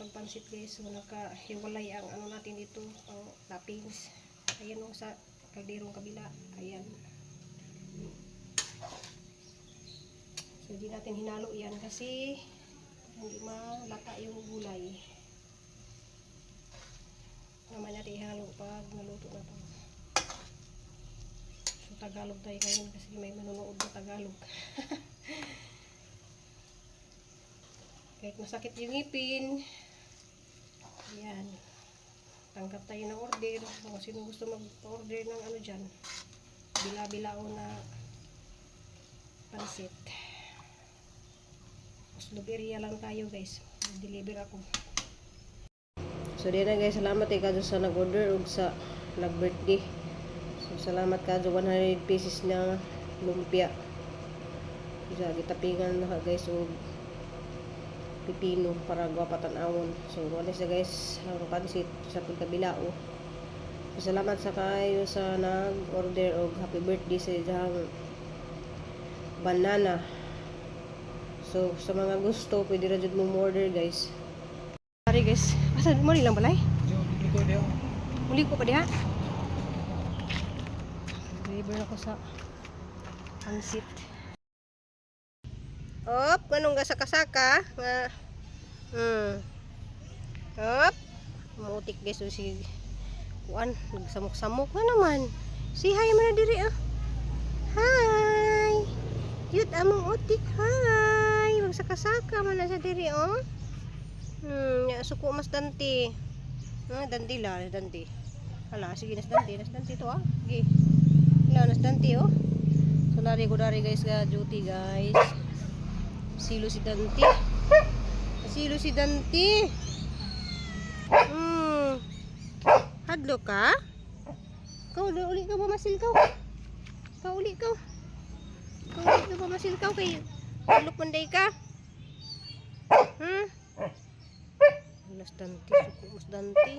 Pagpansit, guys. So nakahiwalay ang ano natin dito, ang toppings. Ayan o, sa kalderong kabila. Ayan. So hindi natin hinalo yan kasi hindi malata yung gulay. Naman natin ihalo pag naluto na to. So Tagalog tayo ngayon kasi may manonood na Tagalog. Kahit masakit yung ngipin, ayan. Tanggap tayo ng order. Kung sino gusto mag-order ng ano dyan, bila-bilao na pansit. Oslob area lang tayo, guys. Deliver ako. So diyan na, guys, salamat eh kadto sa nag-order ug sa nag-birthday. So salamat kadto, 100 pieces na lumpia. Sa gitapingan na ka, guys, og pipino para gwapa tan-awon. So wala siya, guys, ang pansit sa pagkabilao. So, salamat sa kayo sa nag-order og happy birthday sa iyang banana. So sa mga gusto, pwede ra jud mo order, guys. Sorry, guys. Asa mo lang balay? Uli ko pa diha. Deliver ako sa pansit. Op, anong gasaka-saka? Nga. Op. Mutik, guys, so si kuan, nagsamok-samok na naman. Si hi mo na diri ah. Hi. Cute among utik. Hi. Magsaka-saka man na sa diri oh. Ya, suko mas Dante. Ah, Dante la, Dante. Hala, sige nas Dante, nas Dante to ah. Sige. Hala, nas Dante oh. So nari ko dari, guys, ga duty, guys. Silo si Dante. Silo si Dante. Hadlo ka? Kau uli, uli ka ba masil ka? Kau uli ka. Kau uli ka ba masil ka kay ulok manday ka? Nas Dante, suko mas Dante.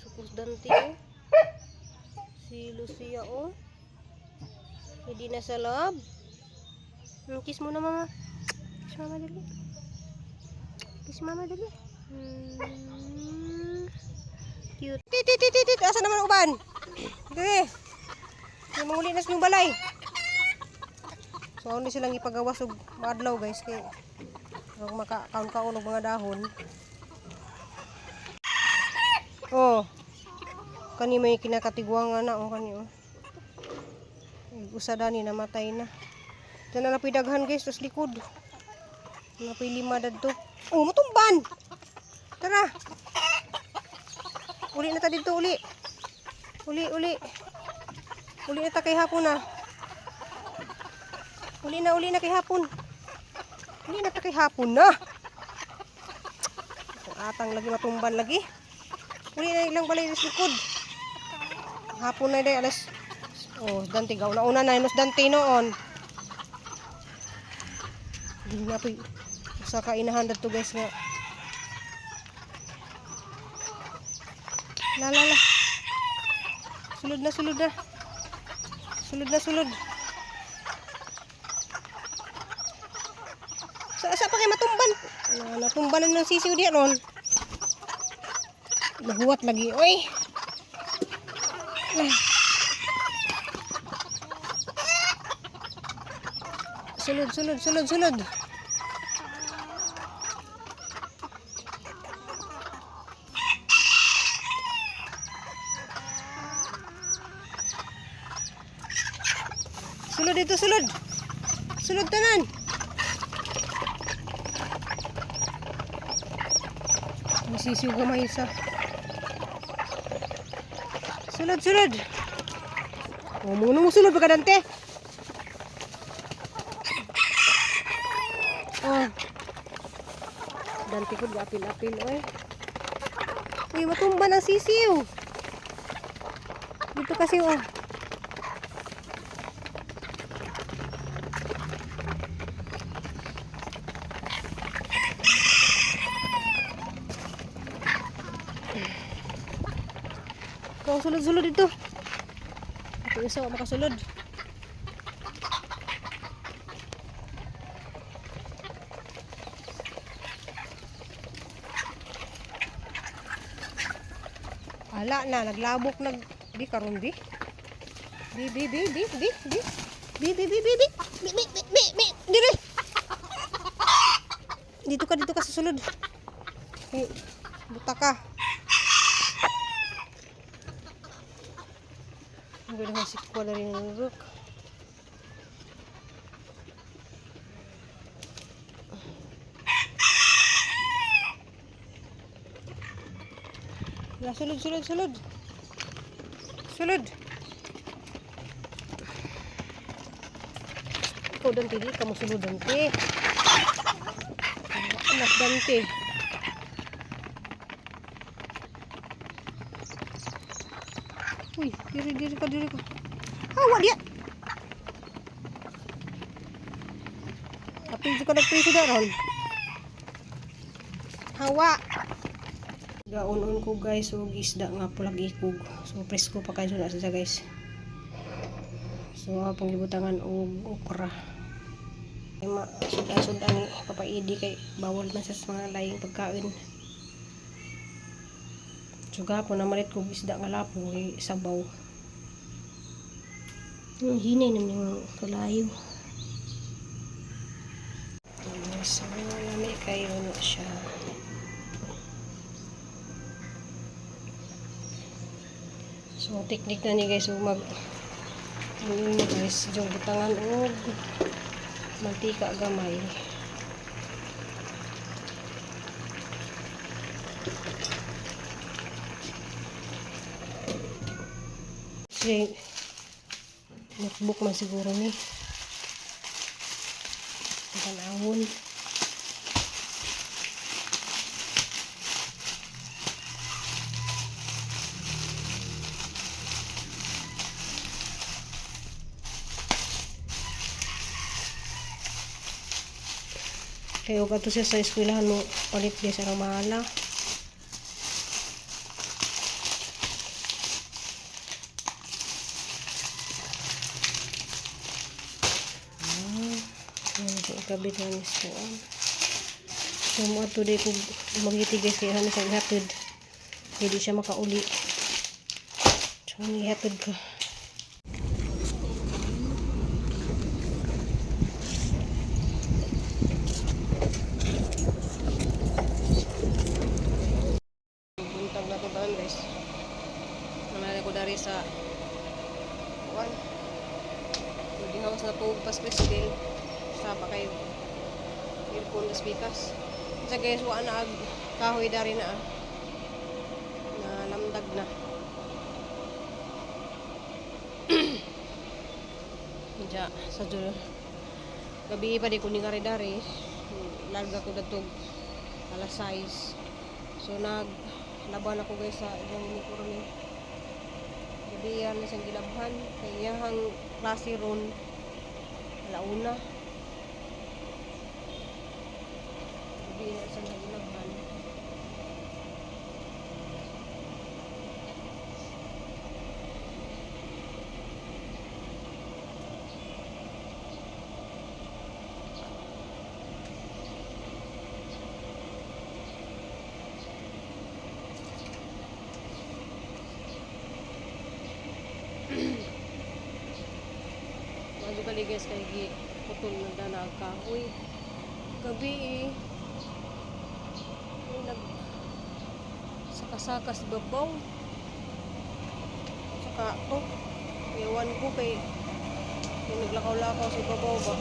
Suko mas Dante oh. Si Lucia oh. Hindi na sa loob. Kiss mo na, mama. Kiss mama dali. Kiss mama dali. Cute. Tit, tit, tit, tit. Asa naman ang uban? Okay. May manguli na sa inyong balay. So, ano silang ipagawas og maadlaw, guys, kay huwag maka-kaon-kaon og mga dahon. Oh. Kani may kinakatigwangan na oh kani oh. Usa dani namatay na. Diyan na napoy daghan, guys, tas likod. Napoy lima dadto. Oh, matumban. Tara. Uli na ta dito, uli. Uli, uli. Uli na ta kay hapon na. Uli na kay hapon. Uli na ta kay hapon na. Itong atang lagi matumban lagi. Uli na ilang balay sa likod. Hapon na day alas. Oh, Dante gaw na una na nos Dante noon. Di na po sa kainahan to, guys, nga. La la la. Sulod na, sulod na. Sulod na, sulod. Sa pa kay matumban. Na, natumban na ng sisiw diya ron. Nahuwat lagi, oy. Lah. Sulod, sulod, sulod, sulod. Sulod dito, sulod. Sulod tanan. May sisiw gamay isa. Sulod, sulod. Oh, muna mo sulod pa ka, Dante. Oh. Dante ko apil-apil oy. Uy, matumba ng sisiw. Dito kasi oh. Kau sulod-sulod dito. Ito isa wa makasulod. Ala na, naglabok nag di karon di. Bi bi bi bi bi bi. Bi bi bi bi bi. Bi bi bi bi bi. Dire. Dito ka sa sulod. Eh, buta ka. Ang ganda si Kuala rin ng ruk. La, sulod, sulod, sulod. Sulod. Ikaw, Dante, di ka mo sulod, Dante. Anak, Dante. Uy, diri, diri ka, diri ka. Hawa dia. Apil ka nagpriso na ron. Hawa. Gaon-on ko guys, og isda nga pulag ikog. So presko pa kayo na siya guys. So apong gibutangan og okra. Ay ma sud-sud ani papaidi kay bawal man sa mga laing pagkain. So gapon namalit ko isda nga lapo kay sabaw. Ang hinay naman yung kalayo. So lami kayo no siya. So, technique na ni guys, so mag ano yun guys, yung butangan og mantika gamay. Kasi, notebook man siguro ni. Tanawon. Kaya og ato siya sa eskwelahan mo palit guys ang mahala. Ah, ikabit na ni suon. So mo ato day ko magiti guys kay ano sa ihatid. Hindi siya makauli. So ihatid ko. Buntag na to taon guys. Namala ko dari sa kuan. Boarding house na to pas president. Saba kayo. Aircon das pikas. Sa guys wa na ag kahoy dari na ah. Na lamdag na. Diya sa dulo. Gabi pa di ko ni dari. Larga ko dadtog alas 6. So nag laban ako guys sa iyang uniforme. Gabi yan na siyang gilabhan. Kay iyahang klase ron alauna. Gabi na siyang gilabhan. Medyo kali guys kay gi putol na dana ang kahoy. Gabi eh. Ay, nag sakasakas babaw. Saka to. Iwan ko kay yung naglakaw-lakaw sa babaw ba.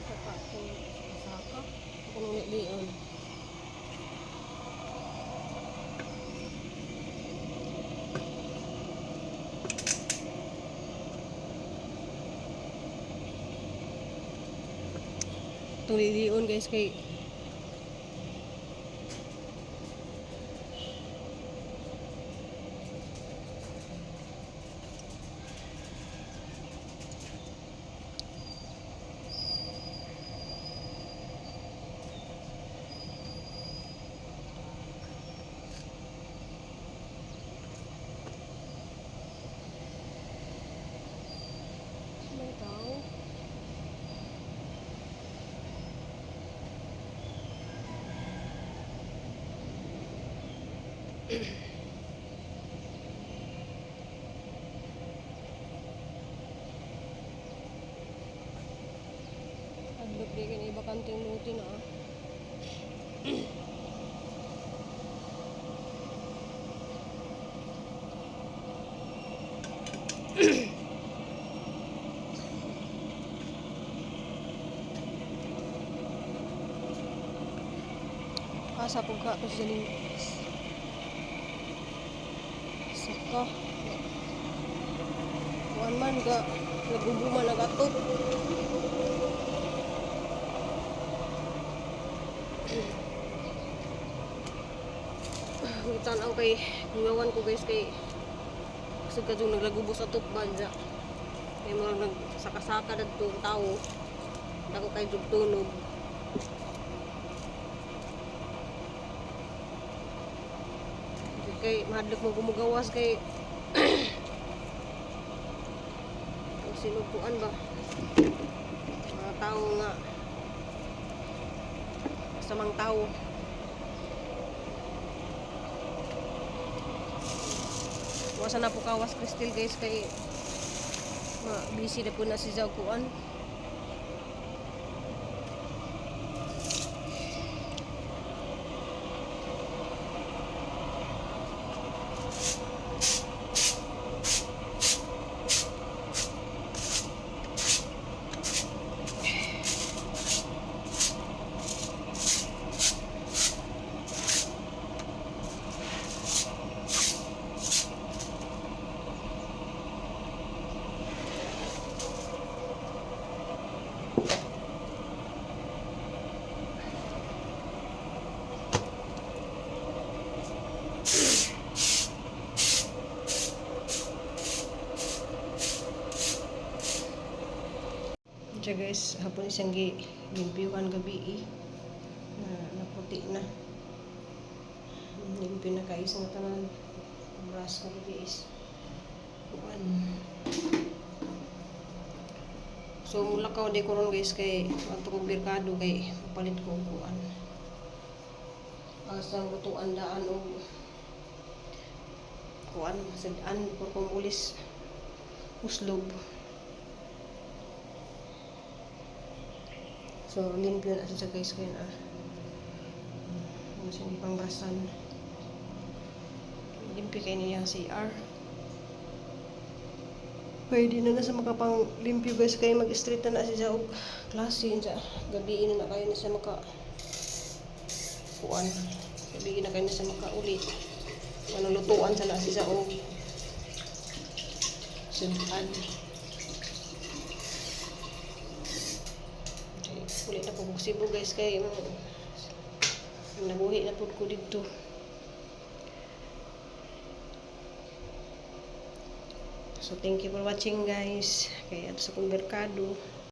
Saka to saka. Kung lion. Itong lilion guys kay Adlok di kini bakanteng luti na ah. Asa pug ka to sa ling saka. Kuan man ga nagubo man ang atop. Tan-aw kay guyawan ko, guys, kay kasi kadtong naglagubo sa atop banza. Kay murag nagsaka-saka dadto ang tawo. Dako kay jug tunog. Kay mahadlok mo gumugawas kay ang sinupuan ba mga tao nga samang tao. Wasa na po kawas Crystal, guys, kay ma busy na po na si Zao kuan. Diya, guys, hapon isang gi limpyuhan gabi eh. Na naputi na. Limpyo na kayo sa tanan. Brush na gabi is. Kuan. So mulakaw di ko ron, guys, kay adto kog merkado kay palit ko og kuan. Asang lutuan daan og kuan sud-an por kong ulis uslob. So limpyo na siya, guys, kay na. Ano siya pang brasan. Limpyo kay niya CR. Pwede na na sa makapang limpyo, guys, kay mag-street na na siya og klase siya. Gabi na na kayo na siya maka kuan. Gabi na kayo na siya makauli. Ano lutuan sa na siya og sud-an. Okay, uli na po ko Cebu, guys, kay nabuhi na pud ko didto. So thank you for watching, guys. Kay adto sa kong merkado.